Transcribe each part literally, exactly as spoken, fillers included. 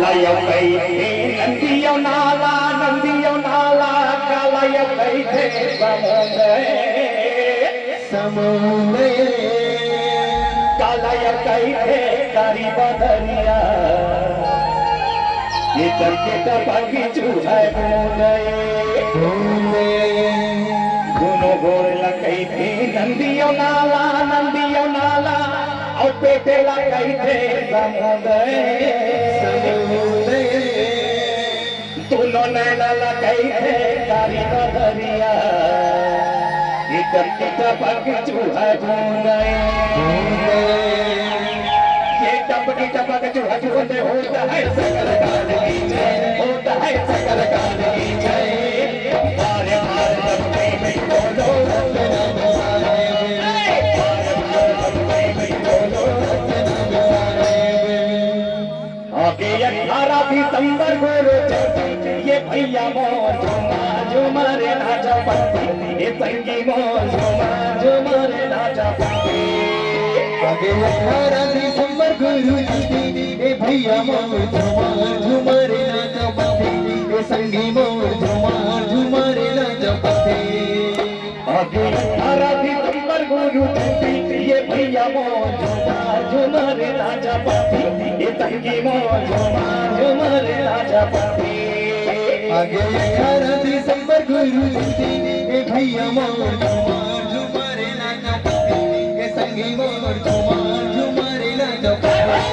काला अउ कहिथे नंदी अउ नाला, नंदी अउ नाला, काला अउ कहिथे समुंदर। समुंदर। काला अउ कहिथे कारी बदरिया, ये टपके टपक चुहय बूंदे। बूंदे। दूनों गोड़ ला कहिथे नंदी अउ नाला, नंदी अउ नाला, अउ पेट ला कहिथे समुंदर। समुंदर। दूनों नैना ला कहिथे कारी बदरिया, ये टपके टपक चुहय बूंदे। ये टपके टपक चुहय बूंदे, होत हे सकल काल की जय, होत हे सकल काल की जय। बार बार टपके में बोलो सतनाम साहेब, बार बार टपके में बोलो सतनाम साहेब। आगे अठारह दिसंबर गुरु जयंती, ये भैया मोर झूमा झूमा रे नाचा पंथी, ये संगी मोर झूमा झूमा रे नाचा पंथी। आगे अठारह दिसंबर गुरु जयंती, ये भैया मोर झूमा झूमा रे नाचा पंथी, ये संगी मोर झूमा झूमा रे नाचा पंथी। आगे अठारह दिसंबर गुरु जयंती, ये भैया मोर झूमा झूमा रे नाचा पंथी, ये संगी मोर झूमा झूमा रे नाचा पंथी। आगे अठारह दिसंबर गुरु जयंती, ये भैया मोर झूमा झूमा रे नाचा पंथी, ये संगी मोर झूमा झूमा रे नाचा पंथी।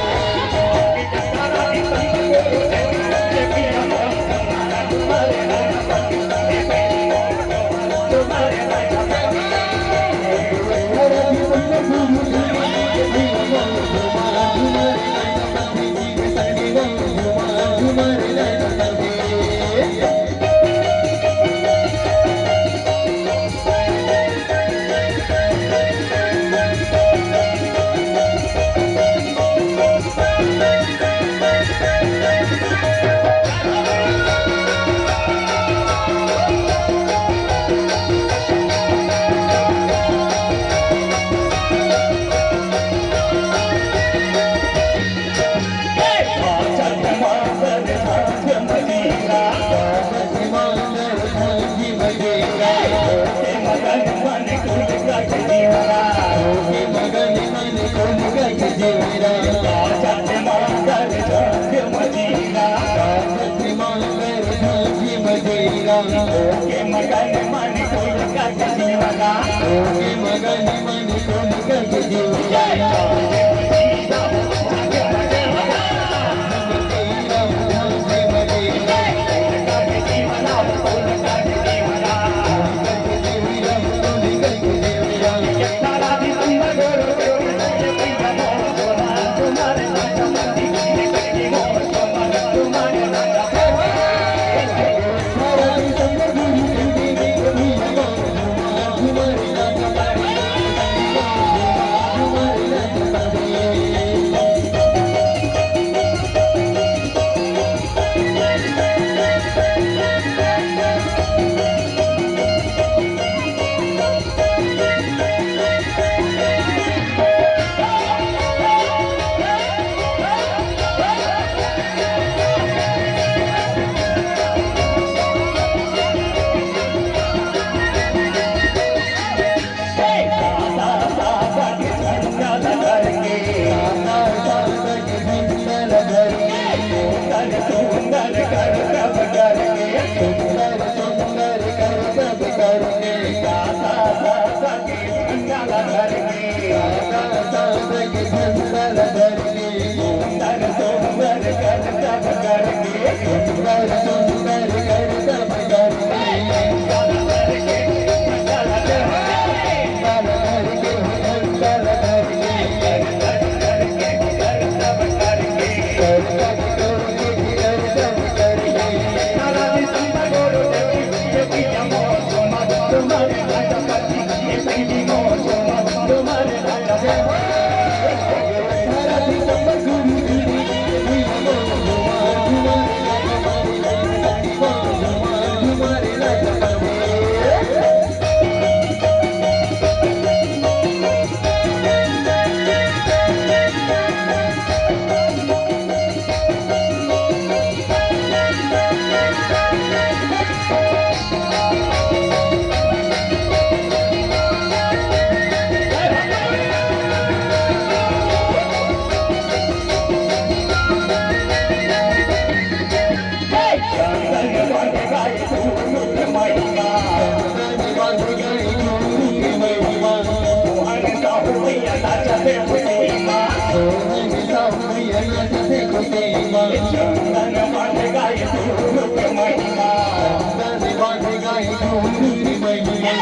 चंदन बांध गाय गुरु के महिमा। चंदन बांध गाय गुरु के महिमा।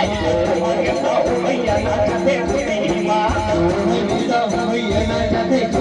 भैया नाचथे भैया नाचथे।